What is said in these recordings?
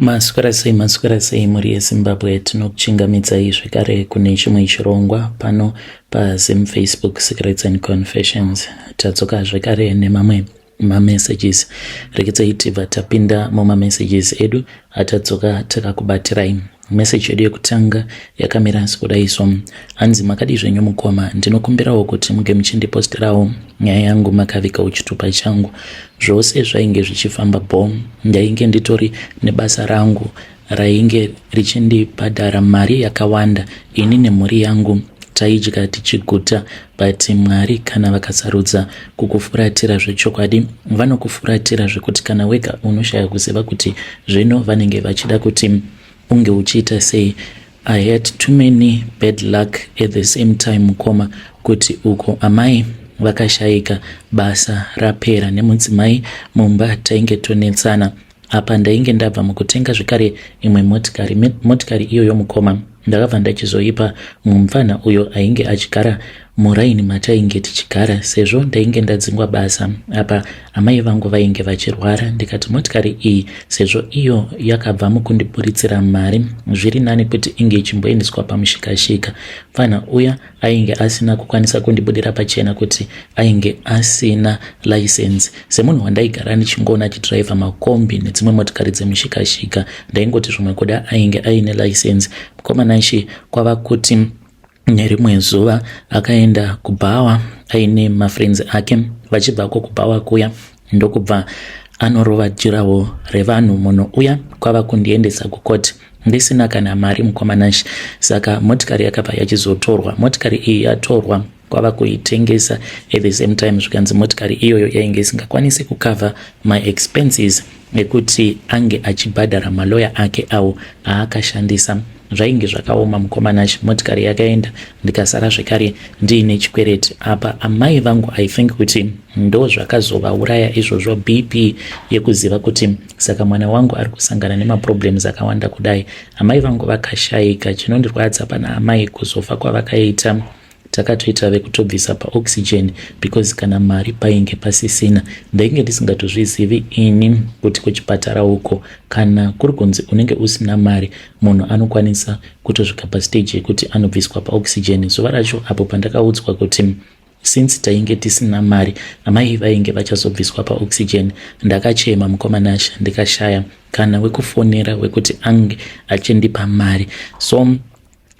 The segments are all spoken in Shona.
Maswera sei, maswera sei mhuri yeZimbabwe, tinokuchingamidzai zvekare kune chimwe chirongwa pano paZim Facebook Secrets and Confessions. Tadzoka zvekare nemamwe mamessages. Rekedzai tibva tapinda mumamessages edu atadzoka takakubatirai. Message yedu yekutanga yakamira sekudai so. Hanzi makadii zvenyu mukoma, ndinokumbirawo kuti muge muchindiposterawo nyaya yangu makavigawo chitupa changu. Zvose zvainge zvichifamba bho, ndainge nditori nebasa rangu rainge richindibhadhara mari yakawanda. Ini nemhuri yangu taidya tichiguta, but Mwari kana vakasarudza kukufuratira zvechokwadi vanokufuratira zvekuti kana wega unoshaya kuziva kuti zvino vanenge vachida kuti unge uchiita sei. I had too many bad luck at the same time mukoma, kuti uko amai vakashaika, basa rapera, nemudzimai mumba tainge tonetsana. Apa ndainge ndabva mukutenga zvekare imwe motikari. Motikari iyoyo mukoma ndakabva ndachizoipa mumupfana uyo ainge achigara muraini matainge tichigara, sezvo ndainge ndadzingwa basa. Apa amai vangu vainge vachirwara, ndikati motikari iyi sezvo iyo yakabva mukundiburitsira mari, zviri nani kuti inge ichimboendeswa pamushikashika. Mupfana uya ainge asina kukwanisa kundibudira pachena kuti ainge asina license. Semunhu wandaigara ndichingoona achidhiraivha makombi nedzimwe motikari dzemushikashika, ndaingoti zvimwe kuda ainge aine license. Mukomana kwava kuti nerimwe zuva akaenda kubhawa aine mafriends ake. Vachibvako kubhawa kuya, ndokubva anorova jirawo revanhu. Munhu uya kwava kundiendesa kukoti ndisina kana mari, mukomanashi. Saka motikari yakabva yachizotorwa. Motikari iyi yatorwa, kwava kuitengesa at the same time. Zvikanzi motikari iyoyo yainge isingakwanisi kucover maexpenses ekuti ange achibhadhara maloya ake awo aakashandisa. Zvainge zvakaoma, mukomanashi. Motikari yakaenda, ndikasara zvekare ndiine chikwereti. Apa amai vangu, I think kuti ndo zvakazovauraya izvozvo, BP yekuziva kuti saka mwana wangu ari kusangana nemaproblems akawanda kudai. Amai vangu vakashayika. Chinondirwadza pana amai, kuzofa kwavakaita takatoita vekutobvisa paoxygen, because kana mari painge pasisina. Ndainge ndisingatozvizivi ini kuti kuchipatara uko kana kuri kunzi unenge usina mari, munhu anokwanisa kutosvika pastage yekuti anobviswa paoxygen. Zuva racho apo pandakaudzwa kuti since tainge tisina mari, amai vainge vachazobviswa paoxygen, ndakachema, mukomanasha, ndikashaya kana wekufonera wekuti ange achindipa mari. So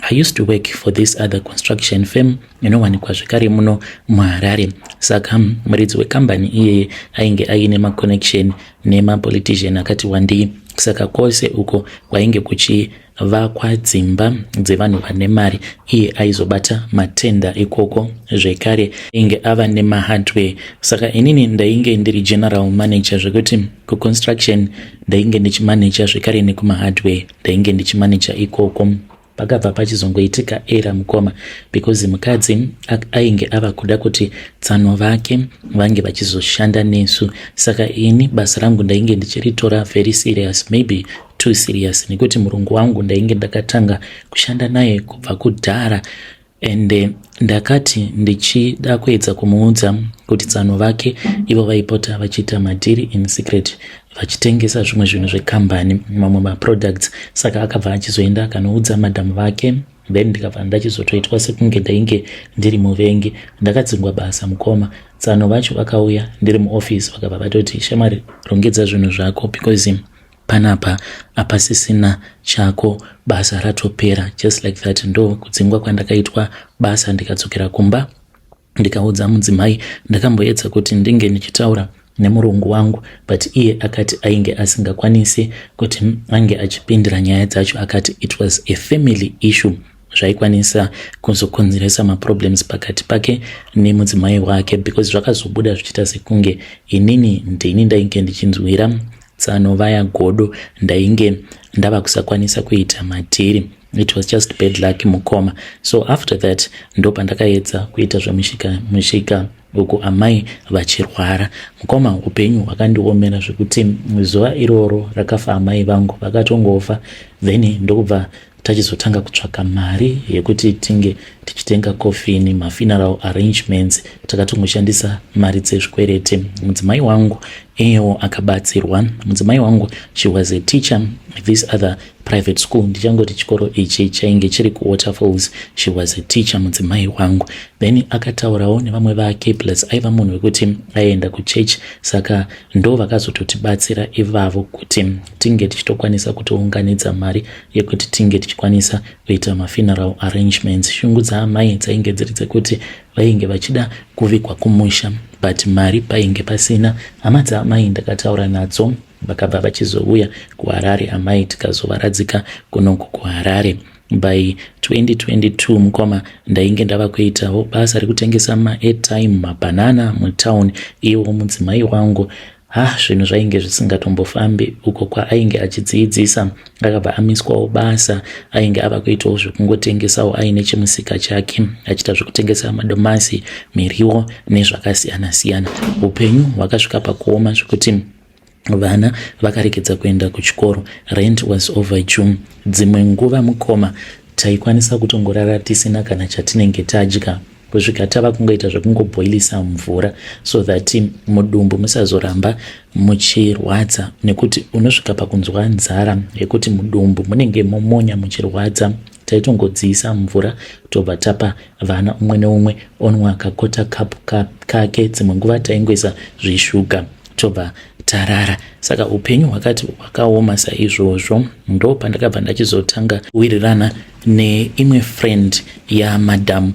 I used to work for this other construction firm inowanikwa zvekare muno muHarare. Saka muridzi wekambani iyeye ainge aine maconnection nemapolitician akati wandei. Saka kwose uko kwainge kuchivakwa dzimba dzevanhu vane mari, iye aizobata matender ikoko. Zvekare ainge ava nemahardware. Saka inini ndainge ndiri general manager, zvekuti kuconstruction ndainge ndichimanager, zvekare nekumahardware ndainge ndichimanager ikoko. Pakabva pachizongoitika error, mukoma, because mukadzi ainge ava kuda kuti tsano vake vange vachizoshanda nesu. Saka ini basa rangu ndainge ndichiritora very serious, maybe too serious, nekuti murungu wangu ndainge ndakatanga kushanda naye kubva kudhara. Ende ndakati ndichida kuedza kumuudza kuti tsano vake ivo vaipota vachiita madhiri in secret, vachitengesa zvimwe zvinhu zvekambani, mamwe maproducts. Saka akabva achizoenda akanoudza madhamu vake, then ndikabva ndachizotoitwa sekunge ndainge ndiri muvengi. Ndakadzingwa basa, mukoma. Tsano vacho vakauya ndiri muofisi, vakabva vatoti, "Shamari, rongedza zvinhu zvako, because panapa hapasisina chako, basa ratopera." Just like that, ndo kudzingwa kwandakaitwa basa. Ndikadzokera kumba, ndikaudza mudzimai. Ndakamboedza kuti ndinge ndichitaura nemurungu wangu, but iye akati ainge asingakwanisi kuti ange achipindira nyaya dzacho. Akati it was a family issue, zvaikwanisa kuzokonzeresa maproblems pakati pake nemudzimai wake, because zvakazobuda zvichiita sekunge inini ndini ndainge ndichinzwira tsano vaya godo, ndainge ndava kusakwanisa kuita madhiri. It was just bad luck, mukoma. So after that ndo pandakaedza kuita zvemushika mushika uku amai vachirwara. Mukoma, upenyu hwakandiomera zvekuti zuva iroro rakafa amai vangu, vakatongofa, then ndokubva Tachizotanga kutsvaka mari yekuti tinge tichitenga coffin, mafuneral arrangements. Takatongoshandisa mari dzezvikwereti. Mudzimai wangu iyewo akabatsirwa. Mudzimai wangu, she was a teacher at this other private school. Ndichangoti chikoro ichi chainge chiri kuWaterfalls. She was a teacher, mudzimai wangu. Then akataurawo nevamwe vake, plus aiva munhu wekuti aienda kuchurch, saka ndo vakazototibatsira ivavo kuti tinge tichitokwanisa kutounganidza mari yekuti tinge tichikwanisa kuita mafuneral arrangements. Shungu dzaamai dzainge dziri dzekuti vainge vachida kuvigwa kumusha, but mari painge pasina. Hama dzaamai ndakataura nadzo, vakabva vachizouya kuHarare. Amai tikazovaradzika kunoku kuHarare by 2022. Mukoma, ndainge ndava kuitawo basa rekutengesa maairtime, mabhanana mutown. Iwo mudzimai wangu, ha, zvinhu zvainge zvisingatombofambi. Uko kwaainge achidziidzisa akabva amiswawo basa. Ainge ava kuitawo zvekungotengesawo aine chimusika chake, achiita zvekutengesa madomasi, miriwo nezvakasiyana-siyana. Upenyu hwakasvika pakuoma zvekuti vana vakaregedza kuenda kuchikoro. Rent was overdue. Dzimwe nguva, mukoma, taikwanisa kutongorara tisina kana chatinenge tadya, kusvika tava kungoita zvekungobhoilisa mvura so that mudumbu musazoramba muchirwadza, nekuti unosvika pakunzwa nzara yekuti mudumbu munenge momonya muchirwadza. Taitongodziisa mvura, tobva tapa vana, umwe neumwe onwa kakota kapu kake. Dzimwe nguva taingoisa zvishuga, tobva tarara. Saka upenyu hwakati hwakaoma saizvozvo. Ndo pandakabva ndachizotanga kuwirirana neimwe friend yamadam.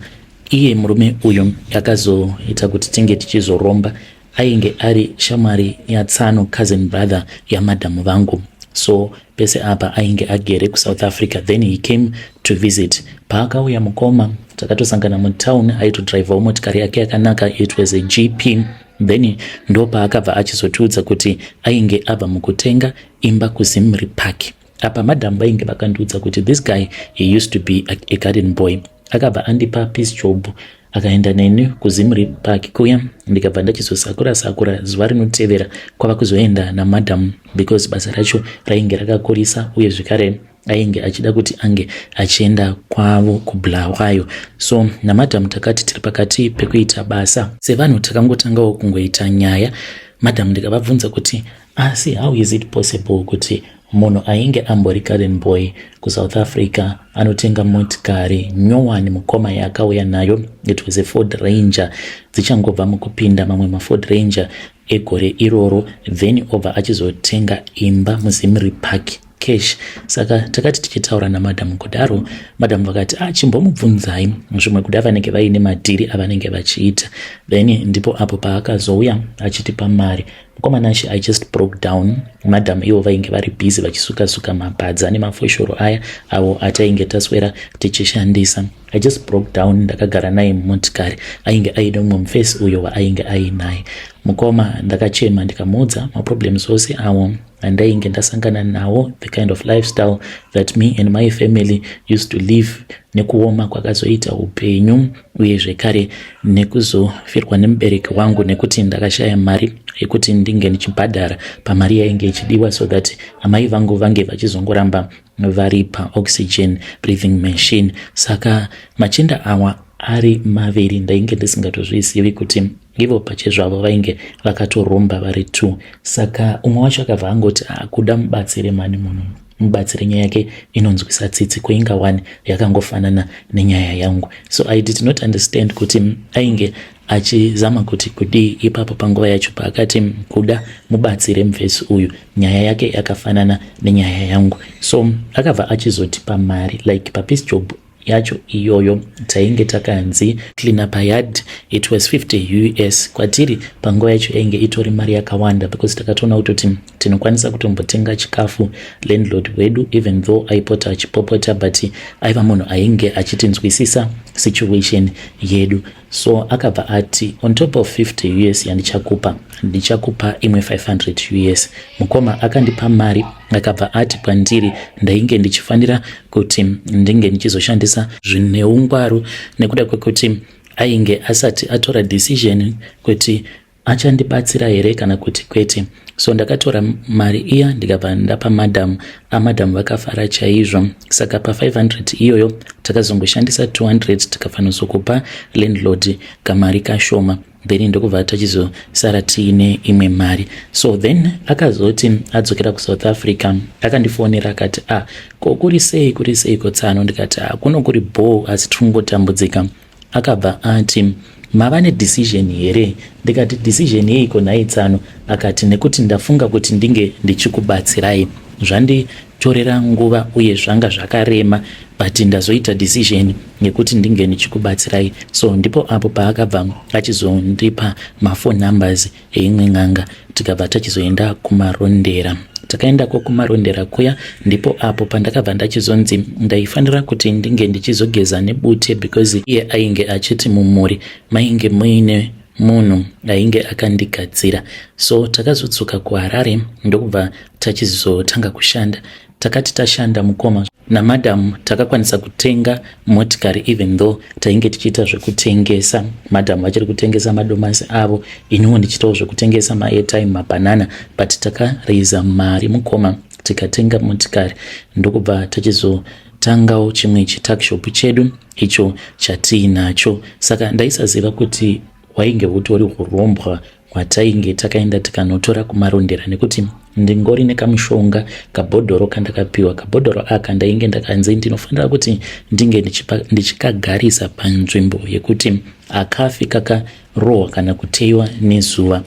Iye murume uyu akazoita kuti tinge tichizoromba ainge ari shamwari yatsano, cousin brother yamadhamu vangu. So pese apa ainge agere kuSouth Africa, then he came to visit. Paakauya, mukoma, takatosangana mutown. Aitodhiraivhawo motikari yake yakanaka, it was a GP. Then ndo paakabva achizotiudza kuti ainge abva mukutenga imba kuZimri Park. Apa madhamu vainge vakandiudza kuti this guy, he used to be a garden boy. Akabva andipa piece job, akaenda neni kuZimri Park kuya. Ndikabva ndachizosakura sakura zuva rinotevera, kwava kuzoenda namadhamu, because basa racho rainge rakakurisa, uye zvekare ainge achida kuti ange achienda kwavo kuBulawayo. So namadhamu takati tiri pakati pekuita basa sevanhu, takangotangawo kungoita nyaya. Madhamu ndikavabvunza kuti, asi how is it possible kuti munhu ainge ambori garden boy kuSouth Africa anotenga motikari nyowani, mukoma, yaakauya nayo? It was a Ford Ranger, dzichangobva mukupinda mamwe maFord Ranger egore iroro. Then obva achizotenga imba muZimri Park cash. Saka takati tichitaura namadhamu kudaro, madhamu vakati, ah, chimbomubvunzai, zvimwe kuda vanenge vaine madhiri avanenge vachiita. Then ndipo apo paakazouya achitipa mari. Mukomanashi, I just broke down. Madhamu ivo vainge vari busy vachisuka-suka mapadza nemafoshoro aya avo atainge taswera tichishandisa. I just broke down. Ndakagara naye mumotikari, ainge aine mumwe mufesi uyo waainge ainaye. Mukoma, ndakachema, ndikamuudza maproblems ose awo andainge ndasangana nawo, the kind of lifestyle that me and my family used to live, nekuoma kwakazoita upenyu, uye zvekare nekuzofirwa nemubereki wangu, nekuti ndakashaya mari yekuti ndinge ndichibhadhara pamari yainge ichidiwa so that amai vangu vange vachizongoramba vari paoxygen breathing machine. Saka machinda awa ari maviri, ndainge ndisingatozvizivi kuti ivo pachezvavo vainge vakatoromba vari two. Saka umwe wacho akabva angoti, akuda mubatsire mani, munhu mubatsire, nyaya yake inonzwisa tsitsi, kuinga one yakangofanana nenyaya yangu. So I did not understand kuti ainge achizama kuti kudii ipapo panguva yacho paakati, kuda mubatsire muvhesi uyu, nyaya yake yakafanana nenyaya yangu. So akabva achizotipa mari like papiece job yacho iyoyo tainge takanzi clean up yard. It was 50 US. Kwatiri panguva yacho yainge itori mari yakawanda, because takatoona kutoti tinokwanisa kutombotenga chikafu. Landlord wedu, even though aipota achipopota, but aiva munhu ainge achitinzwisisa situation yedu. So akabva ati, on top of 50 US yandichakupa, ndichakupa imwe 500 US. Mukoma, akandipa mari, akabva ati kwandiri ndainge ndichifanira kuti ndinge ndichizoshandisa zvine ungwaru, nekuda kwekuti ainge asati atora decision kuti Achandibatsira here kana kuti kwete? So ndakatora mari iya ndikabva ndapa madam. Amadam vakafara chaizvo. Saka pa500 iyoyo takazongoshandisa 200, tikafanozokupa landlord kamari kashoma, then ndokubva tachizosara tiine imwe mari. So then akazoti adzokera kuSouth Africa, akandifonera akati, "Ah, ko kuri sei, kuri sei kotsano?" Ndikati, "Ah, kuno kuri bho, asi tiri kungotambudzika." Akabva ati, "Mava nedecision here?" Ndikati, "Decision yeiko nhai tsano?" Akati, "Nekuti ndafunga kuti ndinge ndichikubatsirai. Zvanditorera nguva uye zvanga zvakarema, but ndazoita decision yekuti ndinge ndichikubatsirai." So ndipo apo paakabva achizondipa maphone numbers eimwe n'anga, tikabva tachizoenda kuMarondera. Takaendako kuMarondera kuya, ndipo apo pandakabva ndachizonzi ndaifanira kuti ndinge ndichizogeza nebute, because iye ainge achiti mumuri mainge muine munhu ainge akandigadzira. So takazodzoka kuHarare, ndokubva tachizotanga kushanda. Takati tashanda, mukoma namadhamu, takakwanisa kutenga motikari, even though tainge tichiita zvekutengesa. Madhamu vachiri kutengesa madomasi avo, iniwo ndichiitawo zvekutengesa maairtime, mabhanana, but takaraiza mari, mukoma, tikatenga motikari, ndokubva tachizotangawo chimwe chituckshop chedu icho chatiinacho. Saka ndaisaziva kuti hwainge hutori urombwa hwatainge takaenda tikanotora kuMarondera, nekuti ndingori nekamushonga, kabhodhoro kandakapiwa. Kabhodhoro aka ndainge ndakanzi ndinofanira kuti ndinge ndichikagarisa panzvimbo yekuti akafi kakarohwa kana kuteiwa nezuva.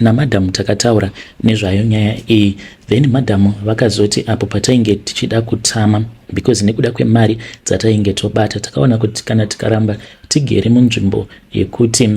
Namadhamu takataura nezvayo nyaya iyi. Then madhamu vakazoti apo patainge tichida kutama, because nekuda kwemari dzatainge tobata, takaona kuti kana tikaramba tigere munzvimbo yekuti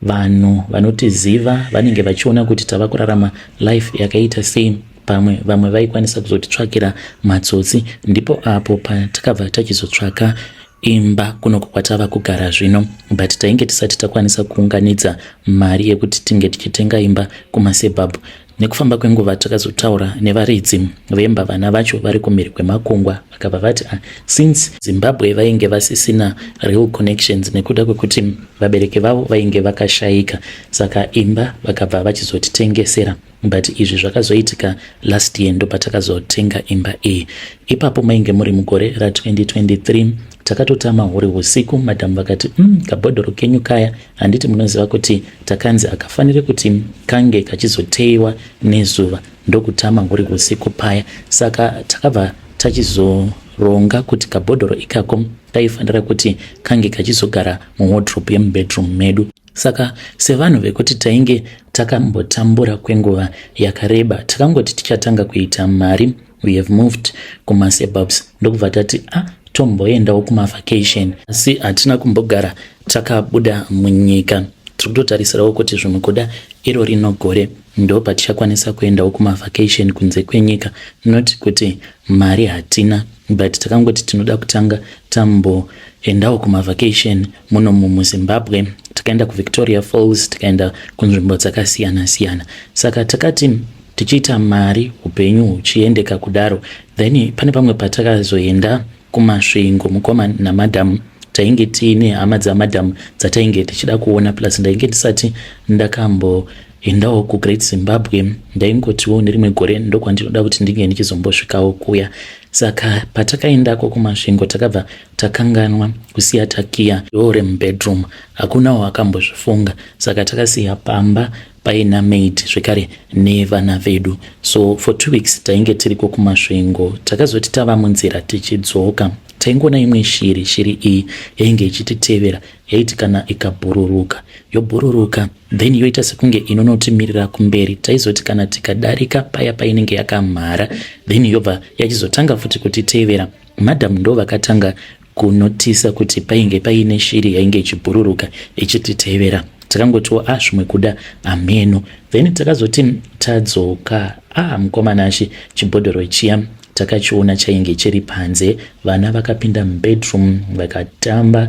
vanhu vanotiziva vanenge vachiona kuti tava kurarama life yakaita sei, pamwe vamwe vaikwanisa kuzotitsvakira matsotsi. Ndipo apo patakabva tachizotsvaka imba kunoko kwatava kugara zvino, but tainge tisati takwanisa kuunganidza mari yekuti tinge tichitenga imba kumasuburbs. Nekufamba kwenguva takazotaura nevaridzi vemba, vana vacho vari kumhiri kwemakungwa. Vakabva vati, ah, since Zimbabwe vainge vasisina real connections nekuda kwekuti vabereki vavo vainge vakashayika, saka imba vakabva vachizotitengesera. But izvi zvakazoitika last year, ndopatakazotenga imba iyi. Ipapo mainge muri mugore ra2023. Takatotama huri usiku. Madhamu vakati, kabhodhoro kenyu kaya, handiti munoziva kuti takanzi akafaniri kuti kange kachizoteiwa nezuva?" Ndokutama huri usiku paya. Saka takabva tachizoronga kuti kabhodhoro ikako kaifanira kuti kange kachizogara muwardrobe yemubedroom medu. Saka sevanhu vekuti tainge takambotambura kwenguva yakareba, takangoti tichatanga kuita mari, we have moved kumasuburbs, ndokubva tati, "Ah, tomboendawo kumavacation." Asi hatina kumbogara takabuda munyika. Tiri kutotarisirawo kuti zvimwe kuda iro rino gore ndo patichakwanisa kuendawo kumavacation kunze kwenyika. Not kuti mari hatina, but takangoti tinoda kutanga tamboendawo kumavacation muno muZimbabwe. Takaenda kuVictoria Falls, tikaenda kunzvimbo dzakasiyana siyana. Saka takati tichiita mari, upenyu huchiendeka kudaro, then pane pamwe patakazoenda kuMasvingo, mukoma namadhamu. Tainge tiine hama dzamadhamu dzatainge tichida kuona, plus ndainge ndisati ndakamboendawo kuGreat Zimbabwe. Ndaingotiwo nerimwe gore ndokwandinoda kuti ndinge ndichizombosvikawo kuya. Saka patakaendako kuMasvingo, takabva takanganwa kusiya takiya door remubedroom. Hakunawo akambozvifunga. Saka takasiya pamba paina maid zvekare nevana vedu. So for 2 weeks tainge tiriko kuMasvingo. Takazoti tava munzira tichidzoka, taingoona imwe shiri. Shiri iyi yainge ichititevera. Yaiti kana ikabhururuka, yobhururuka, then yoita sekunge inonotimirira kumberi. Taizoti kana tikadarika paya painenge yakamhara, then yobva yachizotanga futi kutitevera. Madhamu ndo vakatanga kunotisa kuti painge paine shiri yainge ichibhururuka ichititevera. Takangotiwo, "A, ah, zvimwe kuda ameno." Then takazoti tadzoka, a ah, mukomana achi chibhodhoro chiya takachiona chainge chiri panze. Vana vakapinda mubedroom, vakatamba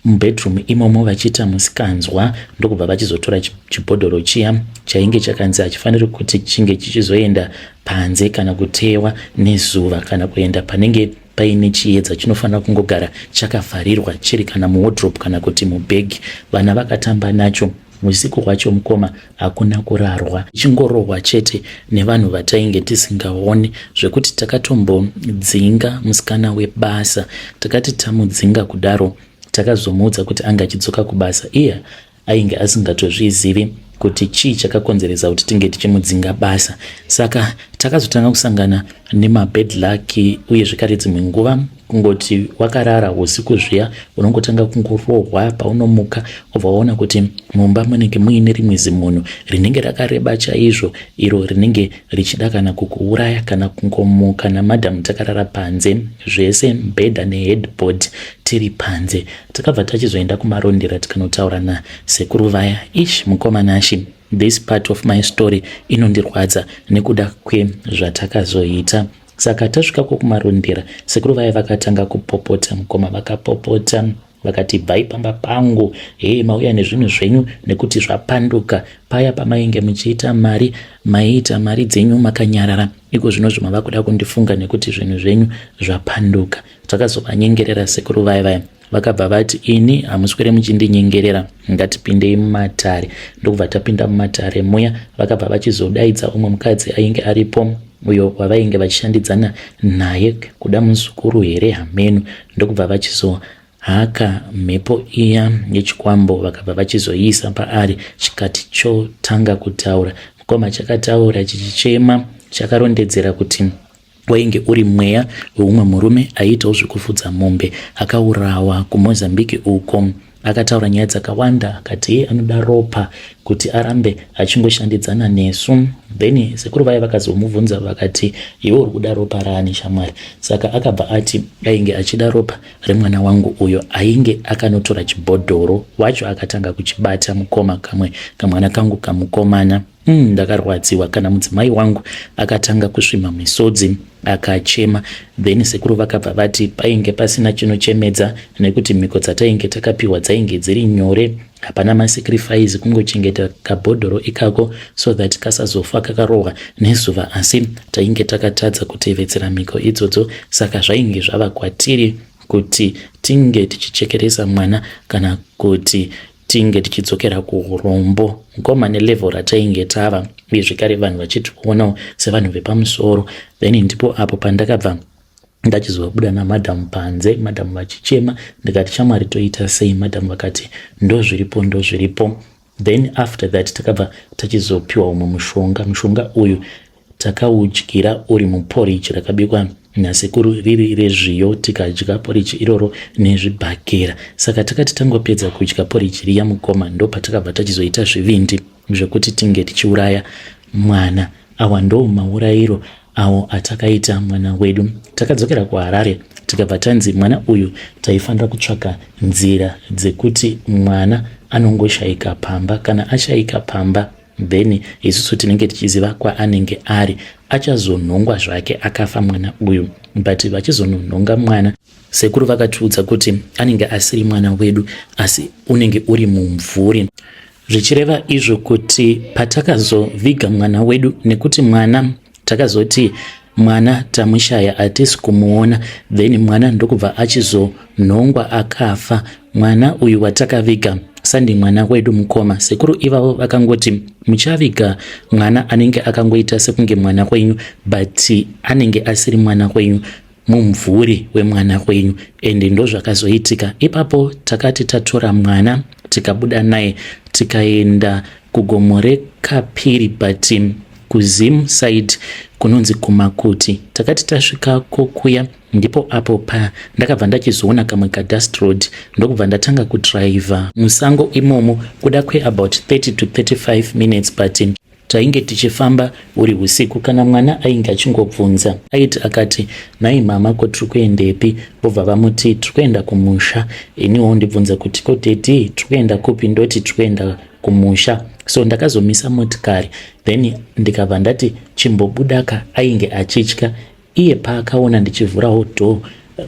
mubedroom imomo vachiita musikanzwa, ndokubva vachizotora chibhodhoro chiya chainge chakanzi hachifaniri kuti chinge chichizoenda panze kana kutewa nezuva kana kuenda panenge paine chiedza. Chinofanira kungogara chakavharirwa, chiri kana muwardrobe kana kuti mubhegi. Vana vakatamba nacho. Usiku hwacho mukoma hakuna kurarwa, ichingorohwa chete nevanhu vatainge tisingaoni, zvekuti takatombodzinga musikana webasa. Takati tamudzinga kudaro, takazomuudza kuti anga achidzoka kubasa. Iye ainge asingatozvizivi kuti chii chakakonzeresa kuti tinge tichimudzinga basa. Saka takazotanga kusangana nemabad luck, uye zvekare dzimwe nguva kungoti wakarara usiku zviya unongotanga kungorohwa. Paunomuka wobva waona kuti mumba munenge muine rimwe zimunhu rinenge rakareba chaizvo, iro rinenge richida kana kukuuraya, kana kungomuka namadhamu takarara panze zvese, mbhedha neheadboard tiri panze. Takabva tachizoenda kuMarondera tikanotaura nasekuru vaya. Ish, mukoma Nashi, this part of my story inondirwadza nekuda kwezvatakazoita. Saka tasvikako kuMarondera, sekuru vaya vakatanga kupopota, mukoma. Vakapopota vakati, "Bvai pamba pangu. Hei, mauya nezvinhu zvenyu nekuti zvapanduka. Paya pamainge muchiita mari, maiita mari dzenyu makanyarara. Iko zvino zvimava kuda kundifunga nekuti zvinhu zvenyu zvapanduka." Takazovanyengerera sekuru vaya. Vaya vakabva vati, "Ini hamuswere muchindinyengerera, ngatipindei mumatare." Ndokubva tapinda mumatare muya. Vakabva vachizodaidza umwe mukadzi ainge aripo, uyo wavainge vachishandidzana naye, kuda muzukuru here, hamenu. Ndokubva vachizohaka mhepo iya yechikwambo, vakabva vachizoiisa paari. Chikati chotanga kutaura, mukoma. Chakataura chichichema, chakarondedzera kuti wainge uri mweya weumwe murume aiitawo zvekufudza mombe akaurawa kuMozambique uko. Akataura nyaya dzakawanda, akati iye anoda ropa kuti arambe achingoshandidzana nesu. Then sekuru vaya vakazomubvunza vakati, "Iwe uri kuda ropa raani, shamwari?" Saka akabva ati ainge achida ropa remwana wangu uyo ainge akanotora chibhodhoro wacho akatanga kuchibata, mukoma, kamwe kamwana kangu kamukomana. Ndakarwadziwa. Kana mudzimai wangu akatanga kusvima misodzi, akachema. Then sekuru vakabva vati painge pasina chinochemedza nekuti mhiko dzatainge takapiwa dzainge dziri nyore, hapana masacrifice, kungochengeta kabhodhoro ikako so that kasazofa kakarohwa nezuva. Asi tainge takatadza kutevedzera mhiko idzodzo, saka zvainge zvava kwatiri kuti tinge tichichekeresa mwana kana kuti tinge tichidzokera kuurombo, mukoma, nelevel ratainge tava, uye zvekare vanhu vachitionawo sevanhu vepamusoro. Then ndipo apo pandakabva ndachizobuda namadhamu panze, madhamu vachichema. Ndikati, "Shamwari, toita sei?" Madhamu vakati, "Ndo zviripo, ndo zviripo." Then after that takabva tachizopiwa umwe mushonga. Mushonga uyu takaudyira uri muporiji rakabikwa nasekuru riri rezviyo. Tikadya poriji iroro nezvibhakera. Saka takati tangopedza kudya poriji riya, mukoma, ndo patakabva tachizoita zvivindi zvekuti tinge tichiuraya mwana. Awa ndo maurayiro awo atakaita mwana wedu. Takadzokera kuHarare, tikabva tanzi mwana uyu taifanira kutsvaka nzira dzekuti mwana anongoshayika pamba. Kana ashayika pamba, then isusu tinenge tichiziva kwaanenge ari. Achazonhongwa zvake akafa mwana uyu, but vachizononhonga mwana, sekuru vakatiudza kuti anenge asiri mwana wedu, asi unenge uri mumvuri, zvichireva izvo kuti patakazoviga mwana wedu, nekuti mwana takazoti mwana tamushaya, hatisi kumuona, then mwana ndokubva achizonhongwa akafa. Mwana uyu watakaviga sandi mwana wedu, mukoma. Sekuru ivavo vakangoti muchaviga mwana anenge akangoita sekunge mwana wenyu, but anenge asiri mwana wenyu, mumvuri wemwana wenyu. Ende ndozvakazoitika ipapo. Takati tatora mwana, tikabuda naye, tikaenda kugomo reKapiri, but kuZim side kunonzi Kumakuti. Takati tasvikako kuya, ndipo apo pandakabva ndachizoona kamwe kadust road, ndokubva ndatanga kudhiraivha musango imomo kuda kweabout 30 to 35 minutes, but tainge tichifamba uri usiku. Kana mwana ainge achingobvunza, aiti akati, "Nhai mama, ko tiri kuendepi?" Vobva vamuti, "Tiri kuenda kumusha." Iniwo ndibvunza kuti, "Ko daddy, tiri kuenda kupi?" Ndoti, "Tiri kuenda kumusha." So ndakazomisa motikari, then ndikabva ndati, "Chimbobudaka." Ainge achitya iye. Paakaona ndichivhurawo door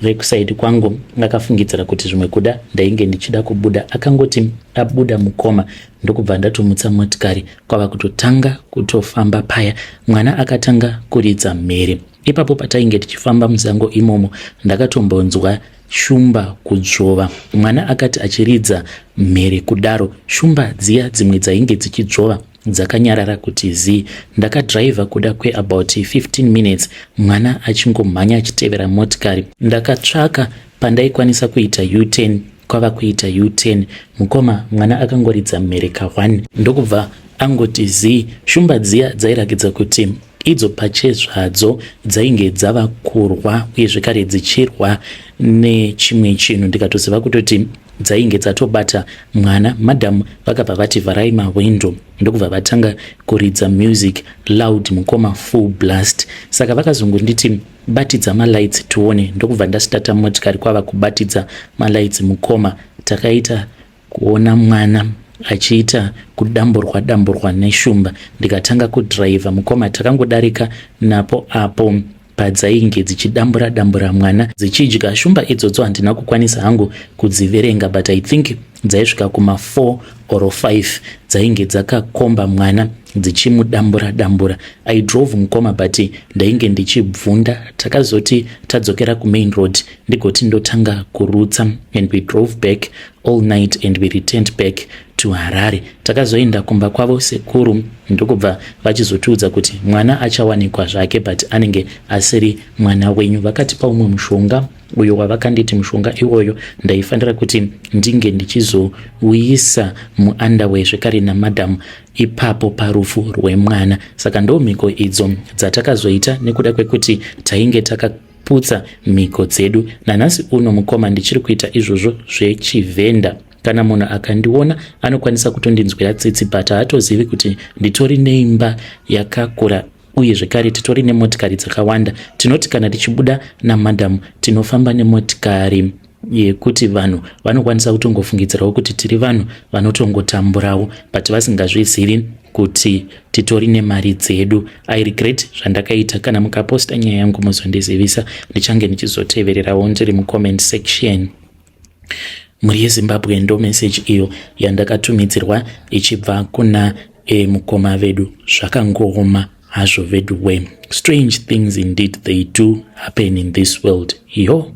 rekuside kwangu, akafungidzira kuti zvimwe kuda ndainge ndichida kubuda. Akangoti abuda, mukoma, ndokubva ndatomutsa motikari, kwava kutotanga kutofamba paya. Mwana akatanga kuridza mhere. Ipapo patainge tichifamba musango imomo ndakatombonzwa shumba kudzvova. Mwana akati achiridza mhere kudaro, shumba dziya dzimwe dzainge dzichidzvova dzakanyarara kuti zii. Ndakadhiraivha kuda kweabout 15 minutes mwana achingomhanya achitevera motikari. Ndakatsvaka pandaikwanisa kuita U-turn kwava kuita U-turn. Mukoma mwana akangoridza mhere ka1 ndokubva angoti zii. Shumba dziya dzairakidza kuti idzo pachezvadzo dzainge dzava kurwa uye zvekare dzichirwa nechimwe chinhu ndikatoziva kutoti dzainge dzatobata mwana. Madam vakabva vati vharai mahwindo ndokubva vatanga kuridza music loud mukoma, full blast. Saka vakazongonditi batidza malights tione, ndokubva ndasitata motikari kwava kubatidza malights. Mukoma, takaita kuona mwana achiita kudamburwa damburwa neshumba. Ndikatanga kudhiraivha mukoma, takangodarika napo apo padzainge dzichidambura dambura mwana dzichidya. Shumba idzodzo handina kukwanisa hangu kudziverenga, but I think dzaisvika kuma4 or 5 dzainge dzakakomba mwana dzichimudambura dambura. I drove mukoma, but ndainge ndichibvunda. Takazoti tadzokera kumain road ndigoti ndotanga kurutsa, and we drove back all night and we returned back to Harare. Takazoenda kumba kwavo sekuru ndokubva vachizotiudza kuti mwana achawanikwa zvake, but anenge asiri mwana wenyu. Vakatipa umwe mushonga uyo wavakanditi mushonga iwoyo ndaifanira kuti ndinge ndichizouyisa muunderwear zvekare namadhamu ipapo parufu rwemwana. Saka ndo mhiko idzo dzatakazoita nekuda kwekuti tainge takaputsa mhiko dzedu. Nanhasi uno mukoma ndichiri kuita izvozvo zvechivhenda. Kana munhu akandiona anokwanisa kutondinzwira tsitsi, but haatozivi kuti nditori neimba yakakura uye zvekare titori nemotikari dzakawanda. Tinoti kana tichibuda namadhamu tinofamba nemotikari yekuti vanhu vanokwanisa kutongofungidzirawo kuti tiri vanhu vanotongotamburawo, but vasingazvizivi kuti titori nemari dzedu. I regret zvandakaita. Kana mukaposta nyaya yangu muzondizivisa, ndichange ndichizotevererawo ndiri mucomment section. Mhuri yeZimbabwe, ndo message iyo yandakatumidzirwa ichibva kuna mukoma vedu. Zvakangooma hazvo vedu we. Strange things indeed, they do happen in this world yo.